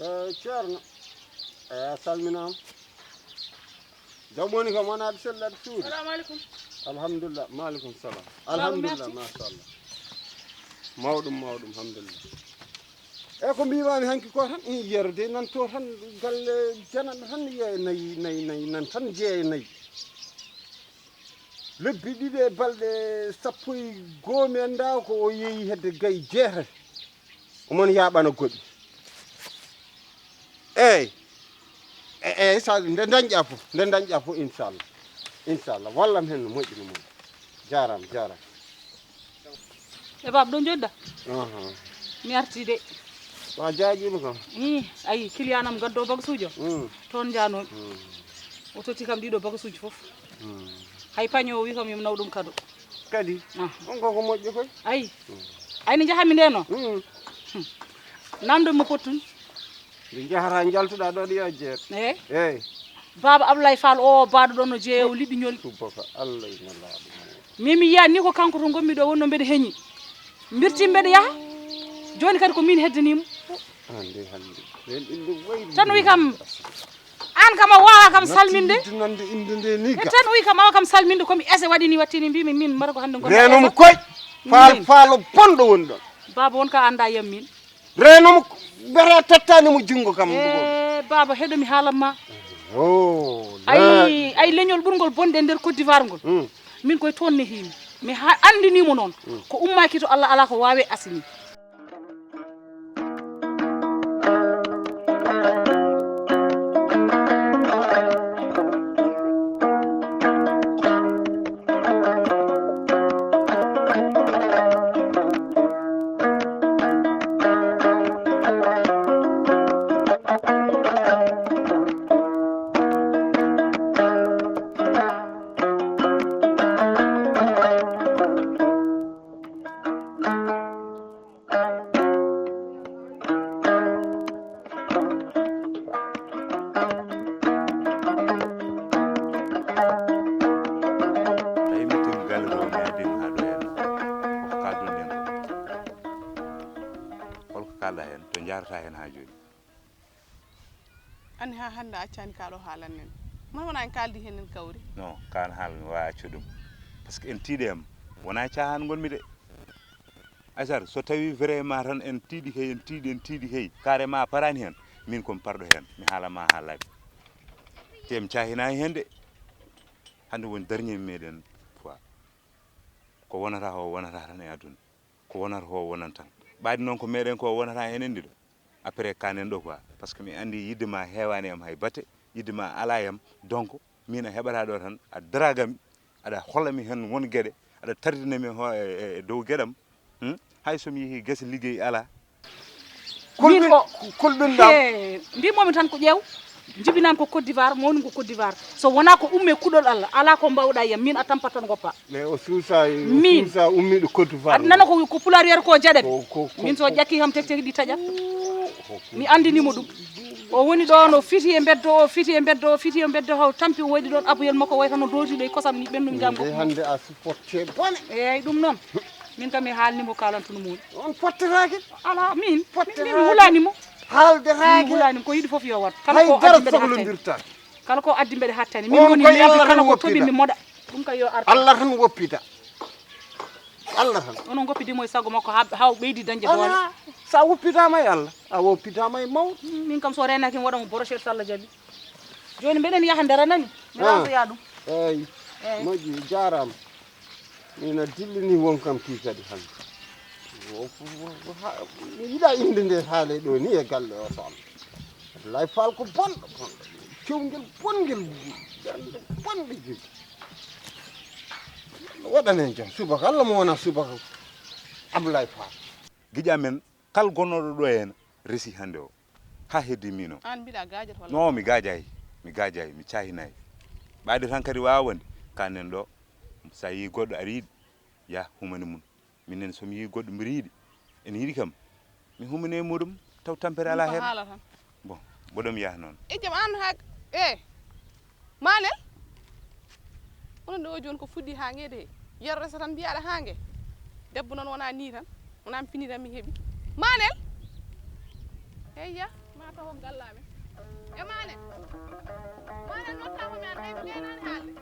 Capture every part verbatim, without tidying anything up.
Eh, Ceerno, eh, a salminaama. Jam woni kam, wonaa aɗa selli aɗa suuɗi? Salamu aleykum. Alhamdulillah, maaleykum salam. Alhamdulillah, merci. Machallah. Mawɗum, mawɗum, alhamdulillah. E ko mbiimaami hanki ko tan, i yero de nan to tan, galle jananɗo tan, yeeya nayi, nayi, nayi, nan tan jeeya nayi. Lebbi ɗiɗi e balɗe sappo e goo mi anndaa ko o yeeyi hedde gay jeetati. Omon yaaɓana goɗɗi. Eey. E-, eey, sa nde dañƴa fof, nde dañƴa fof, inchallah. Inchallah. Wallam hen no moƴƴi no moƴƴi. Jaaraama, jaaraama. E baaba ɗo jooɗɗa? Aha. Mi arti de. Wa jaaƴiima kam. Ii, ayi, kiliyan am gaddo bagasuujo. Mm. Toon njaanoomi. Mm. O totti kam ɗiɗo bagasuuji fof. Mm. Hay paño o wi kam yomi naw ɗum kado. Kadi? Ah. On ko ko moƴƴo koy? Ayi. Mm. Ay, nde njahanmi nde noon? Mm. Hmm. Nanndo mo pottumi. Nde njahata njaltuɗaa ɗo ɗi o jeet. Eey. Eey. Baaba Ablaye Fall o baaɗo ɗo no jeeya o liɗɗi ñoli. Subaka Allah ina laaɓi. Min mi yiya ni ko kanko to ngonmi ɗo wonno mbeɗa heñi. Mbirti mbeɗa yaha. Jooni kadi ko min heddanimo. Hannde, hannde. Ɓen ɓiɗɗo wayri. Tan wi kam, aan kam a waawa kam salminde. Natti yidde nande innde nde ni ka. Tan wi kam awa kam salminde komi ese waɗi ni wattini mbimi min mara ko hannde ngonmi. Reenom ese. Koy. Faal, min. Faalo bonɗo woni ɗon. Baaba won ka annda yam min. Reenom ko mbiyata tottaani mo junngo kam. Eh, baaba heɗo mi haalan ma. Oh, ay, la. Ay leñol ɓurngol bonde e nder Côte d'Ivoire ngol. Hmm. Min koye toon nehimi. Mi ha-, anndinimo noon. Hmm. Ko ummaaki to Allah alaa ko waawe asini. Tawi mettiɗum galle ɗo, mi addima haa ɗo henna. Ko kaldon ɗen ko? Holko kalɗa hen? To jarata hen haa jooni? Anni haa hannde a accaani ka ɗo haalan nen. Man wona en kaaldi hen en kawri? Non, kaan haal mi waawa accude ɗum. Parce que en tiiɗi am. Wona caahaan ngonmi de. Aysata, so tawi vraiment tan en tiiɗi kay, en tiiɗi, en tiiɗi kay, carrément a paraani heen, min ko mi parɗo heen, mi haala ma haa laaɓi. Te mi caahinaani heen de. Hannde woni dernier meɗen fois. Ko wonata o wonata tan e aduna. Ko wonata o wonanta tan. Ɓaadi noon ko meɗen ko wonata heen en ɗiɗo. Après kanen ɗo quoi. Parce que mi anndi yidde ma heewaani am hay batte, yidde ma alaa e am. Donc, min a heɓata ɗo tan, a daragami, aɗa holla mi heen won geɗe, aɗa tardina mi ho-, e, e, e dow geɗam. Hmm? Hay so mi yehi gese liggey alaa. Min kulɓin-, ko kulɓinɗam. He, mbimomi tan ko ƴeew, jibinami ko Côte d'Ivoire, mawni ko Côte d'Ivoire. So wonaa ko umme kuɗol Allah, alaa ko mbawɗa yam, min a tampat tan goppa. Mais o suusa, o min. Suusa ummiɗo Côte d'Ivoire. Aɗa nana ko, ko pulaar wiyata ko jaɗaɓe. Ko, ko, ko, min so ko ƴakki kam tek tek ɗi taƴat. Ko, ko mi anndinimo ɗum. O woni ɗo, no fiti e mbeddo o, fiti e mbeddo o, fiti e mbeddo o, tampi o waɗi ɗon aboyel makko, wayta no dootiɗo e kosam ni, ɓennum jam. Nde hannde a supporte bone. Eeyi, ɗum noon. Min kam mi haalni mo, kaalantuno mo woni. On fottataake. Ala, min. Fottataake. Min, min hulaani mo. Haalde raake. Min hulaani mo, ko yiɗi fof yo waɗ. Kala ko addi mbeɗe hattani. Kala ko addi mbeɗe hattani. Min woni leydi, kala ko toɓi mi moɗa. Ɗum kay yo artu. Allah tan woppita. Allah tan. Onon ngoppidi mo e sago makko ha, ha o ɓeydi dañde doole. Ala, sa woppitama e Allah, a woppitama e mawɗo. Mm, min kam so renaki mi waɗa mo brochette so Allah jaɓi. Joni mbeɗen yaha nder, a nani? Mi Ah. Ransoya ɗum. Eyi. Eyi. Moƴƴi, jarama. Min a dillini won kam ki kadi hande. Wo, wo, wo, ha, mi yiɗa inde nde haale ɗo ni e galle o so Allah. Abdoulaye Fall ko bonɗo, bonɗo. Kewngel bongel, bonɗo jogi. Waɗanen jam, subaka, Allah mo wona subaka Abdoulaye Fall. Giƴa men, kal gonnoɗo ɗo heen resi hannde o. Ha heddi min o. An mbiɗa gaajata walla? Non, mi gaajay, mi gaajay, mi caahinay. Ɓaade tan kadi waawa wonde, kanen ɗo, sa yi goɗɗo ari yiɗi, ya humani mum. Minen so mi yi goɗɗo mbiɗa yiɗi, ene yiɗi kam, mi humani e muɗum, taw tampere ala heen. Ko haala tan. Bon, mboɗo mi yaha noon. E jam an ha, e, Manel? Onon ɗo jooni ko fuɗɗi haa nge de. Yero resa tan mbiyaɗa haa nge. Debbo noon wona ni tan. Wona mi fini tan mi heɓi. Manel? Eyya, ma taw on galla men. E Manel? Manel nottama mi an ɓeydo neenani haalde.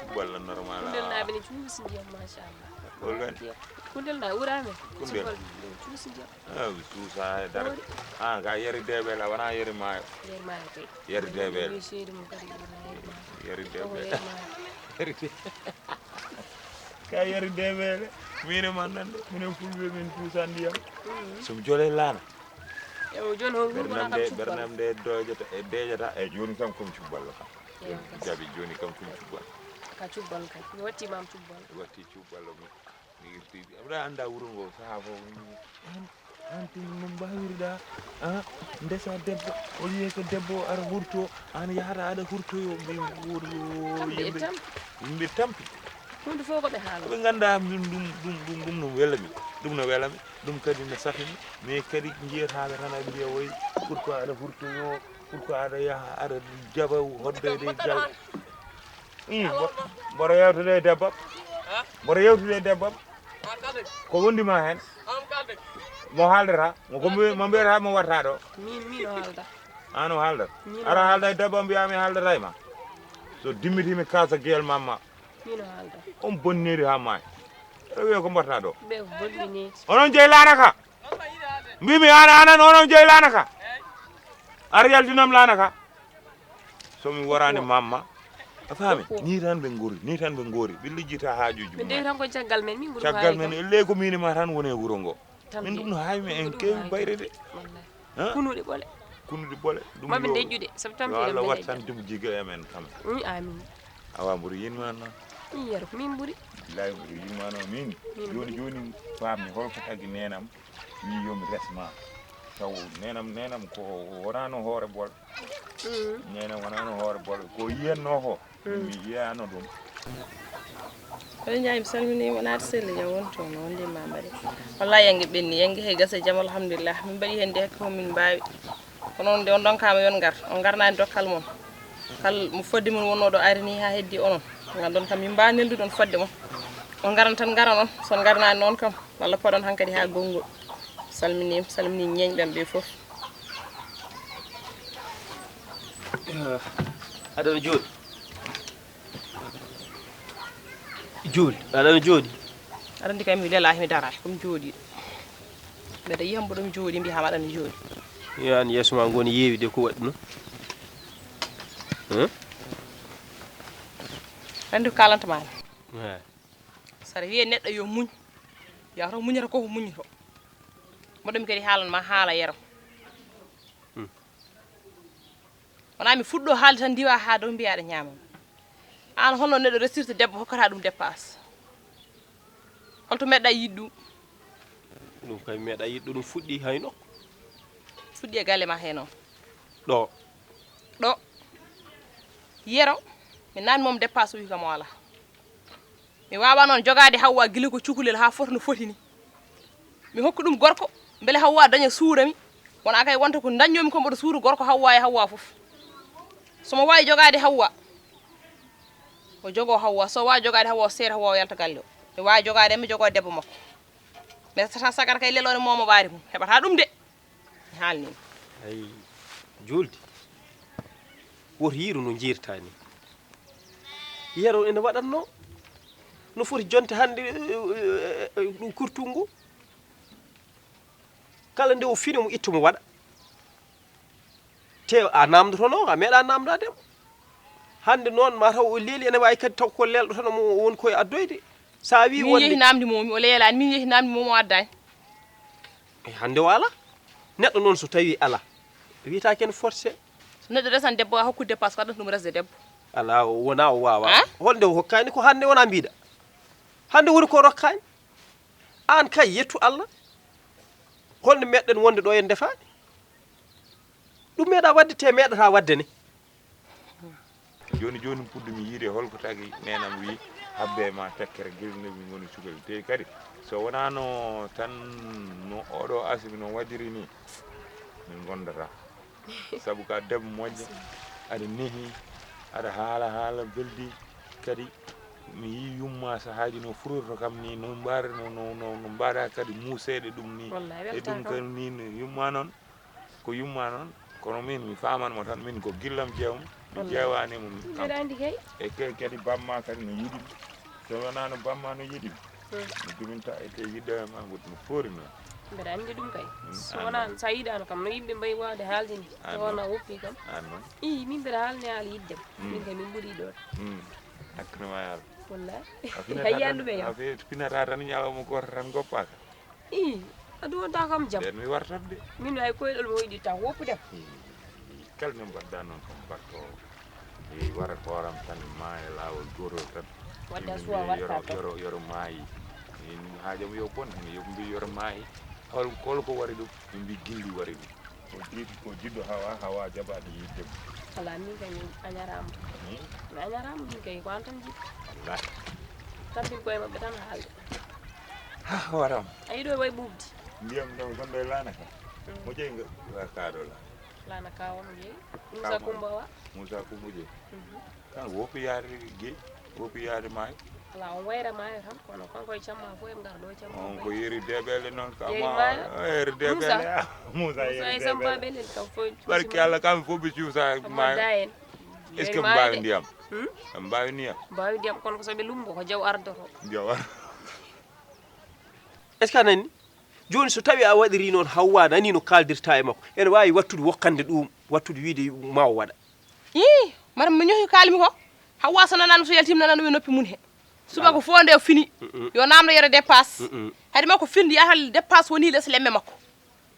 Cuballo normal. Kundel na bini cuusi ndiyam, machallah. Kundel na wurame. Kundel. Cuballo cuusi ndiyam. Ah, cuusa e dara. Ah, ka yeri debela, wona yeri maayo. Yeri maayo kay. Yeri debela. Yeri maayo. Yeri debela. Yeri de-, ka yeri debela. Mine man nande, mine fulbe min cuusa ndiyam. Mm. Sum jole lana. Ewo, joni hon ngurgona kam cubbal. Ɓernam de dojata, e dejata, e joni kam kom cubbal kam. Ewo, jaɓi joni kam kom cubbal. Ka cubbal kam. Mi watti mam cubbal. Watti cubbal mi. Mi irti. Aɓa anda wuro ngo saha fof. An, an tun no mbawirɗa, ah, ndesa debbo, o wiye ko debbo o ara hurto, an yahata aɗa hurtoyo, mi wuro yimɓe tampi. Yimɓe tampi. Hunde fof ko ɓe haala. Ɓe ngannda ɗum, ɗum, ɗum, ɗum, ɗum no wela mi. Ɗum no wela mi. Ɗum kadi no safi mi. Mais kadi njiyata ɓe tan aɓe mbiya woy, pourquoi aɗa hurtoyo, pourquoi aɗa yaha, aɗa jaɓa hoddoyde e galle. Ii, mbo-, mboɗo yewtude e debbo am. Mboɗo yewtude e debbo am. Ko wondi ma heen? Mo haaldata? Mo ko mbi-, mo mbiyata mo watta ɗo? Min, min o haalda. An o haaldat? Min o haalda. Aɗa haalda e debbo am, mbiya mi haaldata e ma. So dimmitii mi kaasa giyal ma ma. Min o haalda. On bonniri haa maay. Aɗa wiya ko mbatta ɗo? Ɓe bonni needi. Onon jeyi laana ka? Mbimi an, anan onon jeyi laana ka? Ar yaltinam laana ka. So mi worani mamma. A faami? Ni tan ɓe ngori, ni tan ɓe ngori. Ɓe lijjita haajuji. Min dewi tan ko caggal men, min nguri. Caggal men, elle ko mini ma tan woni e wuro ngo. Min ɗum no haawi mi en kewi bayre de. Wallahi. Ha? Kunuɗe ɓole. Kunuɗe ɓole. Ɗum maɓe yo, dejjude, sabu yo tampi Allah wattan ɗum jiga e men kam. Mm, amin. Awa mburu yinma noon. Min yero ko min mburi. Billahi mburu yinma noon min. Min joni mburi. Joni fammi holko tagi nenam. Wi yo mi resma. Taw nenam, nenam ko wonano hoore bol. Mm. Nenam wonano hoore bol. Ko yiyanno ko. Mm. Mi yiyano ɗum. Kono Njaay, mi salminiima, naati selli jam woni toon, on ndimma mbaɗi. Wallahi, yannge ɓenni, yannge he gasa jam, alhamdulillah. Min mbaɗi heen nde hakke fof min mbaawi. Kono on nde on ndonkaama yo on ngar, on ngarnaani dokkal mon. Kal mo fodde mon wonnoo ɗo ari ni haa heddi onon. Nganndon kam, min mbaa nelduɗon fodde mon. On ngaran tan, ngaran on. So on ngarnaani noon kam, walla poɗon hankadi haa gonngol. Salminiima, salminii ñeeñɓe am ɓe fof. Aɗa no jooɗi? Jooɗi. Aɗa no jooɗi? Aɗa anndi kay, mi lelaahi, mi daraaki, ko mi jooɗiiɗo. Mbeɗa yiya mboɗo mi jooɗi, mbiya kam aɗa no jooɗi. Yo an yeeso ma ngoni yeewi de, ko waɗi noon? Hum? Anndi ko kaalanta ma. Eey. Saɗa wiya neɗɗo yo muñ, yataw muñata ko ko muñoto. Mboɗo mi kadi haalan ma haala Yero. Hmm. Wonaa mi fuɗɗo haalde tan ndiwa haa dow mbiya aɗa ñaama. Aan holno neɗɗo resirta debbo hokkata ɗum dépasse? Holto meɗɗa yiɗ ɗum? Ɗum kay meɗa yiɗ ɗum, fuɗɗi hay nokku. Fuɗɗi e galle ma he noon. Ɗo. Ɗo. Yero, mi naani moom dépasse o wi kam o alaa. Mi waawaa noon jogaade Hawwa gila ko cukalel haa fota no foti ni. Mi hokku ɗum gorko, mbele Hawwa daña suura mi. Wonaa kay wonta ko dañnoo mi ko mboɗo suura gorko Hawwa e Hawwa fof. So mo waawi jogaade Hawwa, o jogoo Hawwa. So o waawi jogaade Hawwa, o seera Hawwa, o yalta galle o. Mi waawi jogaade mi jogoo debbo makko. Mi resata sagata kay leloore moomo ɓaari mum. Heɓataa ɗum de. Mi haalnii. Ay, juulde. Woto yiiru no njiirtaa ni. Yero ene waɗatnoo no foti jonte hannde, eh, eh, eh, ɗum kurtungu. Kala nde o fini mo ittu mo waɗa. Te a naamndotono, a meeɗa naamndaade mo. Hannde noon ma taw o leeli, ene waawi kadi taw ko leelɗo tan mo woni koye addoyde. Sa wi min wonde yehi namdi momi, o leelani, min yehi namdi momi, o addani. E hannde o ala. Neɗɗo noon so tawi ala, wiyata ken forcé. So neɗɗo resan debbo, a hokku dépasse, ko addata ɗum resde debbo? Ala, o wona o wawa. An? Holnde o hokkani, ko hannde wona mbiɗa? Hannde woni ko rokkani. An kay yettu Allah. Holno meɗɗen wonde ɗo en defaani? Ɗum meeɗa waɗde, te meeɗata waɗde ne. Jooni jooni puɗɗumi yiide holko tagi neenam wi habbe ma tekkere gila nde min ngoni cukalel. Te kadi so wonaano tan no oɗo asimi no waɗiri ni, min ngondata. Sabu ka debbo moƴƴo, aɗa nehi, aɗa haala haala beldi, kadi mi yi yumma sahaaji no furorto kam ni, no mbaɗa, no, no, no, no mbaɗa kadi muuseede ɗum ni. Wallahi, e ɗum weltaka. Kadi ni no yumma noon, ko yumma noon, kono min mi faman mo tan, min ko gillam jeewmi, mi Wallahi. Jeewani mo min kam. Mbeɗa andi kay. E ke-, kadi bamma kadi no yiɗi. So wonano bamma no yiɗi. Hmm. Mi duminta e te yiɗde ma ngot no foori noon. Mbeɗa anndi ɗum kay. Mm, so an wonaa noon. So a yiɗaano kam, no yimɓe mbayi waawde haalde ni. An so wonaa noon. Woppi kam. An noon. Ii, min mbeɗa haalni haala yiɗde. Mm. Min kay min ɓuri ɗoon. Mm. Hakkille ma yaal. Wallahi. A finata Hay tan, yanndu ɓe a yam. Fi-, finata tan ñalawma gooto tan ngoppaaka. Ii, a duwonta kam jam. Nden mi wartat de. Min hay koyɗol mo yiɗi taw woppude. Ii, kala ne mbaɗda noon kam mbatto. E wara hooram tan, maaya laawol gootol tan. Wadda suwa warta yoro, tan. Yoro, yoro maayi. Min haajam yo bon, yo mbi yoro maayi. Hol, hol ko wari ɗum? Ɓe mbi gilli wari ɗum. Ko jiɗ-, ko jiɗɗo hawa, hawa jaɓaɗo yiɗde mo. Alaa, min kay mi añaraama. Hmm? Mi añaraama, min kay ko an tan jiɗ. Wallaahi. Tampin koye maɓɓe tan haalde. Ha, hooram. A yiɗo way ɓuuɓde. Ndiyam ɗam gonɗo e laana ka. Hmm. Mo jeyi nga, nga kaaɗo laana. Laana ka on jeyi. Moussa Ka mo-, Coumba Wa. Moussa Coumba jeyi. Mhm. Kan woppi yaade geej, woppi yaade maayo. Ala, on wayra maayo tan, kono kanko e camma fof en ngar ɗo e camma On fof. Ko yeri deeɓele noon, ka Yeri ma, maayo. Yeri Moussa. Deeɓele, ah, Moussa Moussa yeri e Samba deeɓele. Ɓelen kam fof Barki cuusi Allah, kam fof ɓe cuusa Kamma maayo. Da en. Est-ce que Yeri maayo mbaawi de. Ndiyam? Hmm? Mbaawi ndiyam? Mbaawi ndiyam, kono ko so ɓe lumbo, ko jaw ardoto. Jaw ar- Est-ce que a nani? Jooni so tawi a waɗiri noon, Hawwa nani no kaaldirta e makko, ene waawi wattude wokkande ɗum, wattude wiide ma o waɗa. Ii, mara mi ñohi kaalmi ko. Hawwa so nanano so yaltima nanano e noppi mum he. Subaka Ala. Fof nde o fini. Mm-mm. Yo namdo yere dépasse. Mm-mm. Hade makko finde yahal dépasse woni les lemme makko.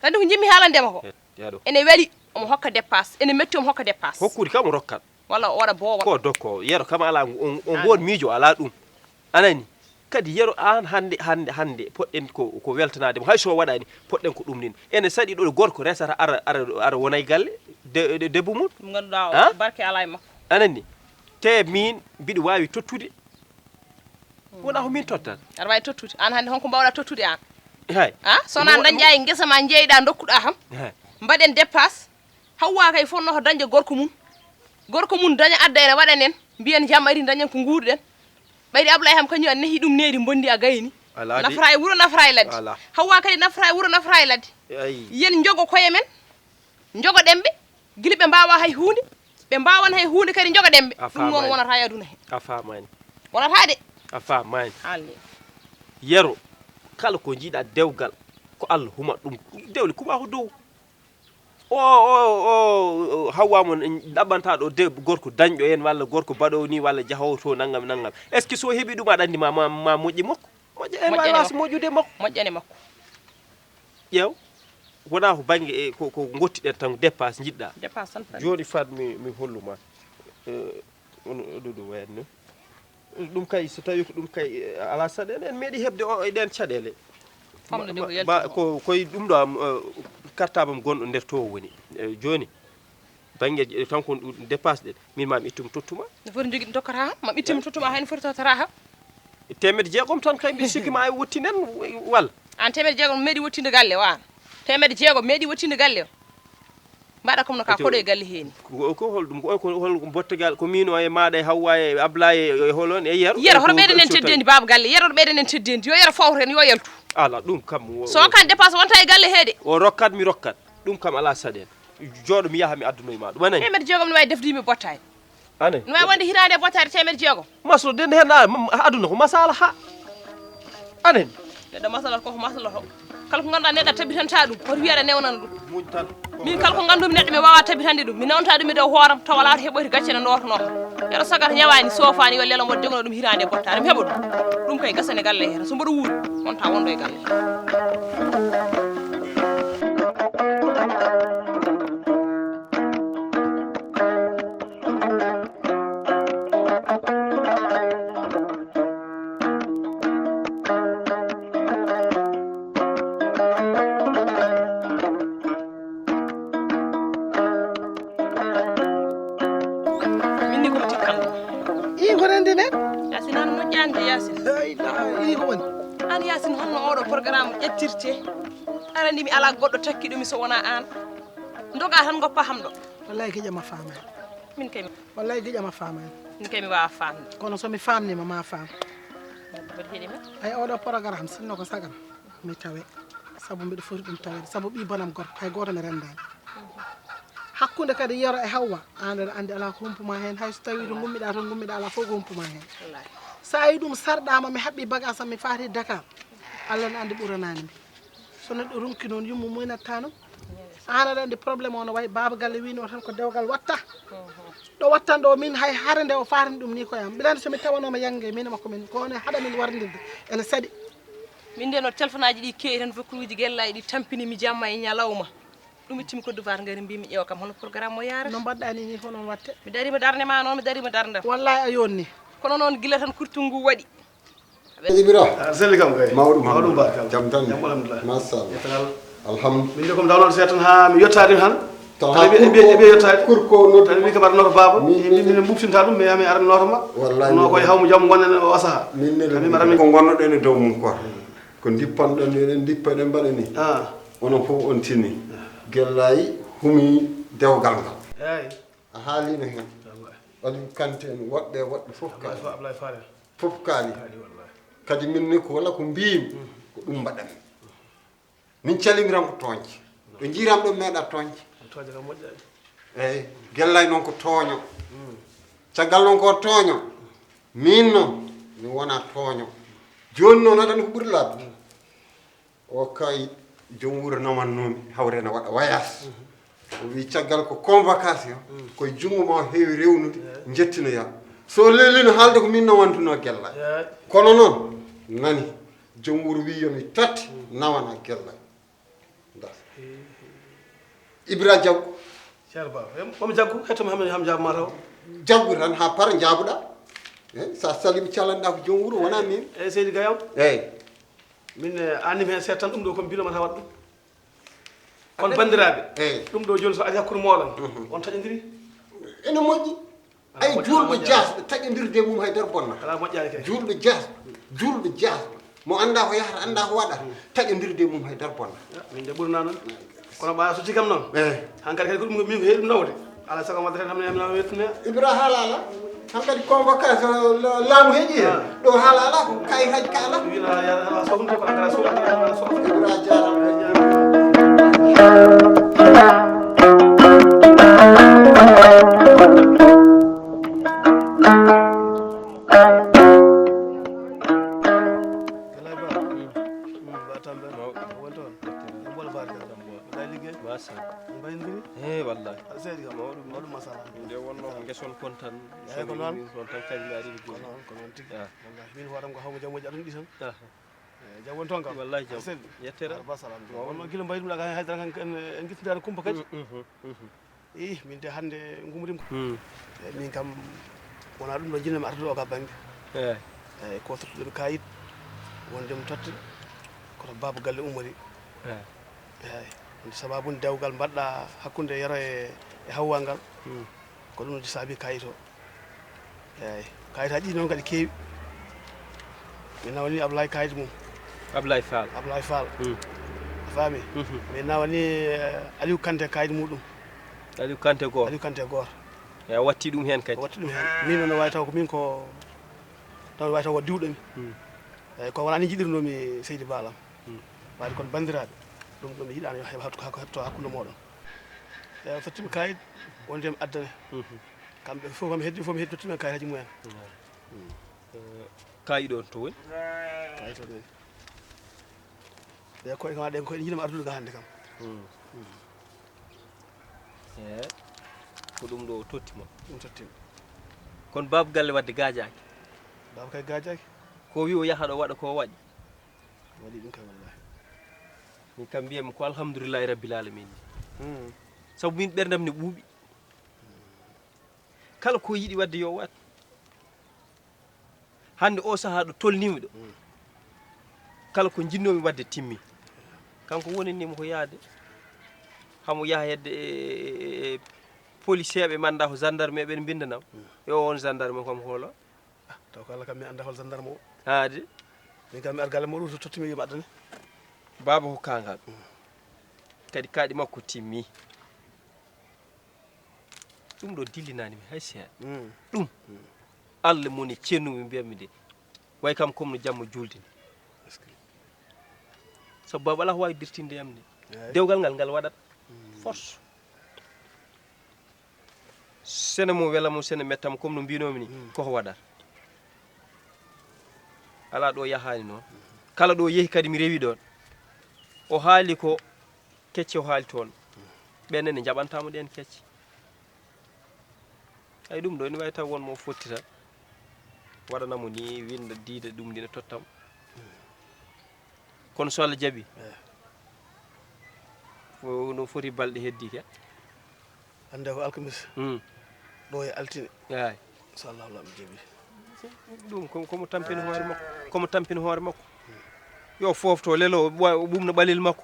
Kadi ko jimmi haalande makko. He, yaɗo. Ene weli omo hokka dépasse. Ene metti omo hokka dépasse. Hokkude kam o rokkat. Walla o waɗa boowal. Ko dokko, Yero kam ala on, on Ala. Ngoon miijo ala ɗum. A nani? Kadi Yero, aan hannde, hannde, hannde, poɗɗen ko, ko weltanaade mo. Hay so o waɗaani, poɗɗen ko ɗum nin. Ene saɗi ɗo gorko resata ara, ara, ara wona e galle de-, de-, debbo mum. Ɗum ngannduɗaa o, Ha? Barke alaa e makko. A nani? Te miin, mbiɗo waawi tottude. Wona ko min tottat. Aɗa waawi tottude. Aan hannde, honko mbaawɗaa tottude aan? Hay. Ha? So wona Mo-, dañƴaa e ngesa ma, njeeyɗaa, ndokkuɗaa kam. Hay. Mbaɗen dépasse. Hawwa kay fotnoo ko dañde gorko mum. Gorko mum daña adda ene waɗanen. Mbiyen jam ari dañen ko nguurɗen. Ɓayri Ablaye ham kañum a nehi ɗum needi mbondi a gayni. Alaa de. Nafra e wuro, nafra e ladde. Alaa. Hawwa kadi nafra e wuro, nafra e ladde. Ayi. Yen njogo koye men, njogoɗen ɓe, gila ɓe mbaawa hay huunde, ɓe mbaawan hay huunde kadi njogoɗen ɓe. A ɗum noon faamaani. Wonata e aduna he. A faamaani. Wonata de. A faamaani. Haalde. Yero, kala ko njiiɗa dewgal, ko Allah humat ɗum. Dewle kuma ko dow. O, o, o, o, Hawwa mon en ɗaɓɓanta ɗo de gorko dañɗo en walla gorko baɗowo ni walla jahowo to nangam nangam. Est-ce que so heɓi ɗum aɗa anndi ma, ma, ma moƴƴi makko? Moƴƴa en Moƴƴani wawi was makko. Moƴƴude makko. Moƴƴani makko. Ƴeew. Wona ko bannge e ko, ko ngottiɗen tan dépasse njiɗɗa. Dépasse tan faɗi. Jooni fat mi, mi hollu ma. Eh, on ɗo ɗo wayatno. Ɗum kay, so tawi ko ɗum kay, eh, alaa saɗe, en meeɗi heɓde o e ɗeen caɗeele. Famɗude ko Ma-, yalti ma-, ko. Ko, koye ɗum ɗo am, eh, cartable am gonɗo nder to woni. Eh, jooni, bannge, eh, tan ko ɗum dépasse ɗen. Min ma mi ittum tottuma. No foti jogi ɗum tokkata ham? Ma mi ittim tottuma hay no foti tottata ham? Teemedde jeegom tan kay mbiɗa sikki ma e wottinen walla? An teemedde jeegom meeɗi wottinde galle o an? Teemedde jeegom meeɗi wottinde galle o? Mbaɗa comme no ka Ete- koɗo e galle heeni. Ko, ko holɗum? Ko, ko hol bottogal? Ko min o e maaɗa e Hawwa e Ablaye e holon e Yero? Yero, hoto ɓeyden en teddendi baaba galle. Yero, hoto ɓeyden en teddendi. Yo Yero fawto en, yo yaltu. Ala, ɗum kam wo-, So wo- kan dépense wonta e galle he de. O rokkat, mi rokkat. Ɗum kam ala saɗen. Jooɗo mi yaha mi addunoy ma ɗum. Anani? Teemedde jeegom no wawi defde yimɓe bottaani. Anani? No wawi wonde hitaande e bottaade teemedde jeegom. Maslo den hen na, m-, aduna ko masala ha. Anani? Neɗɗo masalata koko masalata o. Kala ko ngannduɗaa neɗɗo a tabitanta ɗum, hoto wiya aɗa newnana ɗum. Muñ tan. Min kala ko nganndumi neɗɗo mi waawa tabitande ɗum, mi nawnta ɗum e dow hooram tawa alaa to heɓoyta gacce no nootnoo. Yero sagata ñawaani soofaani yo lelo mo degno ɗum hitaande e bottaade mi heɓa ɗum. Ɗum kay gasane galle heen so mboɗo wuuri wonta wonɗo e galle. Min ni ko mi tikkanɗo. Ii, ko rende nen? Yaasin, an moƴƴaani de, Yaasin. La ilaha, ii, ko woni? An, Yaasin, honno oɗo programme ƴettirte? Arani mi alaa goɗɗo takkiɗo mi so wonaa an. Ndoga tan ngoppa ham ɗo. Wallahi, giƴa ma faamaani. Min kay mi Wallahi, giƴa ma faamaani. Min kay mi waawa faamde. Kono so mi faamniima, ma faam. Mbaɗi heɗi mi. Ay, oɗo programme, sinno ko sagam, mi tawe. Sabu mbiɗa foti ɗum tawede. Sabu ɓii bonam gorko, hay gooto mi renndaani. Hakkunde kadi Yero e Hawwa, aan aɗa anndi alaa ko humpuma heen. Hay so tawii to ngummiɗaa, to ngummiɗaa, alaa fof ko humpuma heen. Wallaahi. So a yii ɗum sarɗaama, mi haɓɓi bagage am, mi faati Dakar. Allah ne anndi ɓuranaani mi. So neɗɗo ronki noon, yumma muynat tan. Aan aɗa anndi problème o no wayi, baaba galle wiino tan ko dewgal watta. Ɗo wattan ɗo min hay hare nde o faatani ɗum ni koye am. Mbiɗa anndi so mi tawanooma yannge, min e makko min, ko woni haɗa min warndirde, ene saɗi. Min nde no téléphone aji ɗi keewi tan, vocal uji gellaji ɗi tampini mi jamma e ñalawma. Ɗum ittimi Côte d'Ivoire ngari mbimi ƴeewa kam hono programme o yaarata. No mbaɗɗa ni, ni ko noon watte? Mi darima darnde ma noon, mi darima darnde am. Wallahi a yonni. Kono noon gila tan kurtu ngu waɗi. Ibra. A selli kam kay. Mawɗum, mawɗum, mawɗum. Barkalla. Jam tan. Jam, alhamdulillah. Machallah. Yettanal. Alhamdulillah. Min de ko mi dawnoɗo seeɗa tan haa mi yettaade tan. Tawa tawi ɓe mbiya, ɓe yettaade. Kurko no tawi min kam aɗa noto baaba. Min, min, min mbubtinta ɗum, mais yaa mi ara mi noto ma. Wallahi. No koye hawmu jam gonnen o asaha. Min ne. Min mbaɗa min. Ko ngonnoɗen e dow mum ko. Ko ndippanɗon ni, eɗen ndippa, eɗen mbaɗa ni. Ah. Onon fof on tini. Gellayi humi dewgal ngal. Eeyi. A haalino heen. Wallahi. Waɗi kante en woɗɓe, woɗɓe fof Ablaye kaali. Fa-, Ablaye Faare. Fof kaali. Kaali, wallahi. Kadi min ni ko wala ko mbiymi, ko ɗum mbaɗanmi. Min calimiran ko tooñde. Ɗo njiiram ɗo meeɗa tooñde. Tooñde kam moƴƴaani. Eeyi, gellay noon ko tooño. Mm. Caggal noon ko tooño. Min noon, mi wona tooño. Jooni noon aɗa anndi ko ɓuri laaɓde. O kay, joom wuro nawannoomi, hawre ene waɗa wayaas. Mhm. O wii caggal ko convocation, mhm, koye junngo ma o heewi rewnude, eeyi, njettinoyaa. So leelino haalde ko min nawantunoo gella. Eeyi. Kono noon, nani, joom wuro wii yo mi tatti, mhm, nawana gella. Nda. Eeyi. Ibra Diaw. Ceerno Ba, em, omo jaggu, hetto mi ham, ham jaabu ma taw. Jaggu tan haa para njaabuɗaa. Eh, so a salimi calanɗaa ko joom wuro, wonaa min. Eeyi, Seydi Gayam. Eeyi. Min, eh, annim heen seeɗa tan, ɗum ɗo ko mbino mata waɗ ɗum. Kono banndiraaɓe, eeyi, ɗum ɗo jooni so ari hakkunde mooɗon, mhm, on taƴondiri? Ene moƴƴi. Alaa moƴƴi, alaa moƴƴi. Ay, juulɗo jaasɗo, taƴondirde e mum hay dara bonna. Alaa moƴƴaani kay. Juulɗo jaasɗo, juulɗo jaasɗo. Mo anndaa ko yahata, anndaa ko waɗata, mm, taƴondirde e mum hay dara bonna. Ah, min de ɓurna noon. Kono ɓa so cikam noon. Eeyi. Hankadi kadi ko ɗum min ko heewi ɗum nawde. Alaa sago wadde tan hamne, hamne, hamne, wettune. Ibra haala ala. Hankadi convocation laamu heƴi hen. Ɗo haala ala ko kayitaji ka ala. Wila ya ala sohlude ko ala sohlude ala sohlude. Ibra jarama. Mawɗum. Won toon. Mboɗo faade. Mbaɗa liggey? Machallah. Mbayndiri? He, wallahi. Aɗa seedi kam? Mawɗum. Mawɗum, machallah. Nde wonno ko ngeson kon tan. Eeyi, ko noon. Ɗum ɗon tan kañum mi ari mi ko jooni. Noon, ko noon tigi. Ah. Wallahi, min hooram ko hawma jam moƴƴi aɗa ɗum ɗi tan. Ah. Eeyi, jam won toon kam? Wallahi jam. Aɗa selli? Yettere. Alba salam. Mawɗum. Wonno gila mbayduɗa kam haydara kan en, en gittidani kumpa kadi. Mhm, mhm. Ih, min de hannde ngumrimko. Hmm. Eeyi, min kam wonaa ɗum ɗo njiɗmi artude o ka bannge. Eeyi. Eeyi, ko tottuɗen kayit wonde mi totte, koto baaba galle ummori. Eeyi. Eeyi, wonde sababu dewgal mbaɗɗa hakkunde Yero e, e Hawwa ngal. Hmm. Ko ɗum saabi kayit o. Eeyi, kayitaaji ɗi noon kadi keewi. Mi nawani Ablaye kayit mum. Ablaye Fall. Ablaye Fall. Hmm. A faami? Mhm. Mi nawani, eh, Aliou Kanté kayit muɗum. Aliou Kanté gooto. Aliou Kanté gooto. E a watti ɗum heen kadi? Watti ɗum heen. Min noon wawi taw ko min ko, taw wawi taw ko diwɗo mi. Hmm. Eeyi, ko wonaa ni jiɗirnoomi Seydi Baal am. Hmm. Waade kono banndiraaɓe, ɗum ɗo mi yiɗaano yo heɓ hattu-, hakku-, hetto hakkunde mooɗon. Eeyi, o tottimi kayit, wonde mi addane. Mhm. Kamɓe fof kam heddi, fof mi heddi, tottimi kayitaaji mumen. Hmm. Eh, kayit on to woni? Kayit on woni. Ɓe koye kam, ɗen koye ɗe njiɗmi ardude ga hannde kam. Hmm. Hmm. Eeyi, ko ɗum ɗo o totti ma. Ɗum totti ma. Kono baaba galle wadde gaajaaki? Baaba kay gaajaaki. Ko wi o yaha ɗo waɗa ko o waɗi? Waɗi ɗum kay wallahi. Min kam mbiyatmi ko alhamdulillahi rabbil alamin. Hmm. Sabu min ɓerndam ne ɓuuɓi. Kala ko yiɗi waɗde yo waɗ. Hannde o sahaa ɗo tolnimi ɗo. Mm. Kala ko njiɗnoomi waɗde timmi. Kanko wonanimo ko yaade. Hamo yaha hedde e, e, e, e policier ɓe manda ko gendarme ɓe mbindanam. Mm. Yo on gendarme kam holo. Ah, taw ko Allah kam mi annda hol gendarme o. Haade. Min kam mi ar galle mo ɗum so tottimi yo mi addane. Baaba ko kangal. Mm. Kadi kaaɗi makko timmi. Ɗum ɗo dillinaani mi hay seeɗa. Mm. Ɗum. Mm. Allah moni cennumi mbiyatmi de. Way kam comme no jamma julde ni. Est-ce que? Sabu baaba alaa ko waawi dirtinde yam ni. Eey. Dewgal ngal, ngal waɗat. Mm. Force. Sene mo wela mo, sene metta mo, comme no mbinoomi ni, mm, koko waɗat. Alaa ɗo yahaani noon. Kala ɗo yehi kadi mi rewi ɗoon. O haali ko kecce o haali toon. Ɓeen ne njaɓantaamo ɗeen kecce. Ay, ɗum ɗo ene waawi taw won mo fottita. Waɗana mo ni, winda, diida ɗum, ndina tottam. Kono so Allah jaɓi, eh, ko no foti balɗe heddi ke. Hannde ko alkamisa. Hmm. Ɗo e altine. Eey. Inchallah, Allah mi jaɓi. Ɗum ko, komo tampini hoore makko. Komo tampini hoore makko. Yo foofto lelo, o ɓumna ɓalel makko.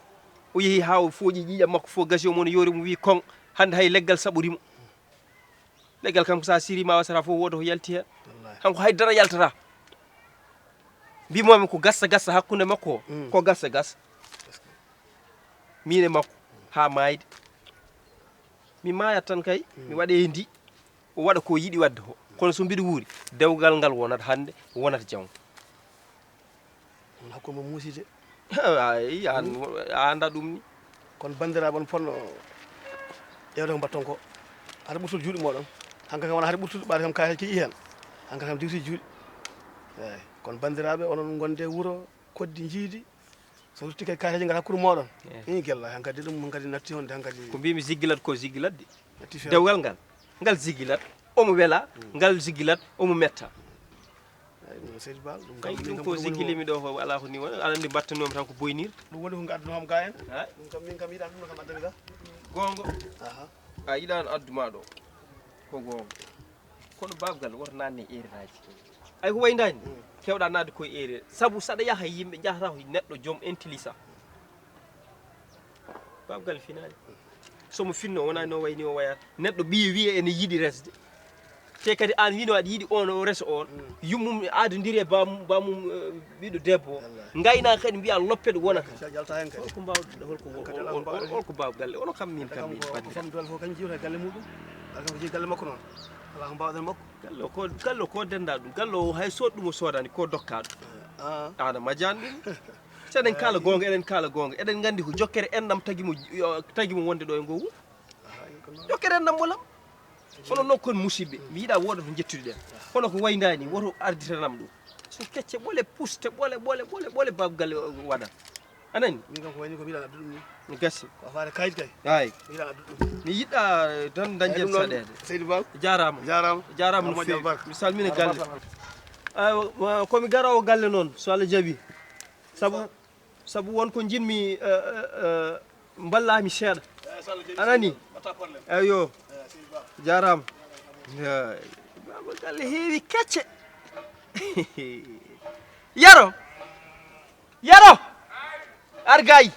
O yehi haa o fooƴi ƴiiƴam makko fof gasi, o mon yoori mo, wi kon, hannde hay leggal saɓori mo. Leggal kam, so a siri ma wasata fof, wooda ko yalti heen. Wallahi. Kanko hay dara yaltata. Mbimomi ko gassa gassa hakkunde makko o, mm, ko gassa gassa. Min e makko haa maayde. Mi maayat tan kay, mm, mi waɗe e ndi, o waɗa ko yiɗi waɗde ko. Kono so mbiɗo wuuri, dewgal ngal wonat hannde, wonat janngo. On hakkunde mo muusi de. Ay, an, a annda ɗum ni. Kono banndiraaɓe on ponno ƴeewde ko mbatton ko. Hade ɓurtude juuɗe mooɗon. Hanka kam wona hade ɓurtude, ɓaade kam kayitaji keƴi heen. Hanka kam diwti juuɗe. Eey. Kono banndiraaɓe, onon ngonde wuro, koddi njiidi. So rutti kay kayitaji ngal hakkunde mooɗon. Eey. Ii, gella, hankadi ɗum hankadi natti honde hankadi. Ko mbimi ziggilat ko ziggilat de. Natti feere. Dewgal ngal. Ngal ziggilat, omo wela, mm, ngal ziggilat, omo metta. Ay, ɗum Seydi Baal, ɗum kam, ay, min ɗum kam ko ko woni ziggilimi ɗo ko alaa ko ni woni, aɗa anndi mbattanoomi tan ko boynir. Ɗum woni ko ngaddunoom ga en. Ay. Ɗum kam, min kam yiɗaa ɗum no kam addani ga. Goonga. Aha. A yiɗaano addu ma ɗo. Ko goonga. Kono baabgal woto naatne e erreur aji. Ay ko wayndaani? Mm. Kewɗa naatde koye erreur. Sabu saɗa yaha yimɓe njahata ko neɗɗo joom intelligent. Baabgal finaani. So mo finno, wonaa no wayni o wayata. Neɗɗo ɓiye wiye ene yiɗi resde. Te kadi aan wino aɗa yiɗi on o reso on. Mm. Yummum aadondiri e bamum, bamum, eh, ɓiɗɗo debbo o. Wallahi. Ngaynaaka kadi mbiya loppet wonata. Sa jalta hen kadi. Holko mbawɗa, holko, hol-, hol-, hol-, holko baabgal? Onon kam min kam min ko, ko banndiraaɓe. Fam doole fof kañum jiwta e galle muɗum. Ala kam ko jeyi galle makko noon. Alaa ko mbaawɗen makko. Gallo ko, gallo ko denndaa ɗum. Gallo o hay sood ɗum o soodaani ko dokkaaɗo. Ah. Aɗa majaan ɗum. So eɗen kaala goonga, eɗen kaala goonga. Eɗen nganndi ko jokkere enɗam tagi mo, yo- tagi mo wonde ɗo e ngoo wuro. Jokkere enɗam mbolam. Kono noon kon musidɓe, mi yiɗa wooda to jettude ɗen. Kono ko wayndani, woto arditanam ɗum. So kecce ɓole puste, ɓole, ɓole, ɓole, ɓole, bab galle o waɗa. A nani? Min kam ko wayni ko mbiɗa addu ɗum ni. No gasi. Ko faade kayit kay. Ay. Mbiɗa addu ɗum. Mi yiɗa tan dañden saɗede. Seydi Baba. Jarama. Jarama. Jarama no feewi. Mi salmina galle. Aywa, komi garowo galle noon, so Allah jaɓi. Sabu sabu won ko jinmi mballami seeɗa. A nani? Eyo. Jarama. Baba galle heewi kecce. Yaro. Yaro. Argay.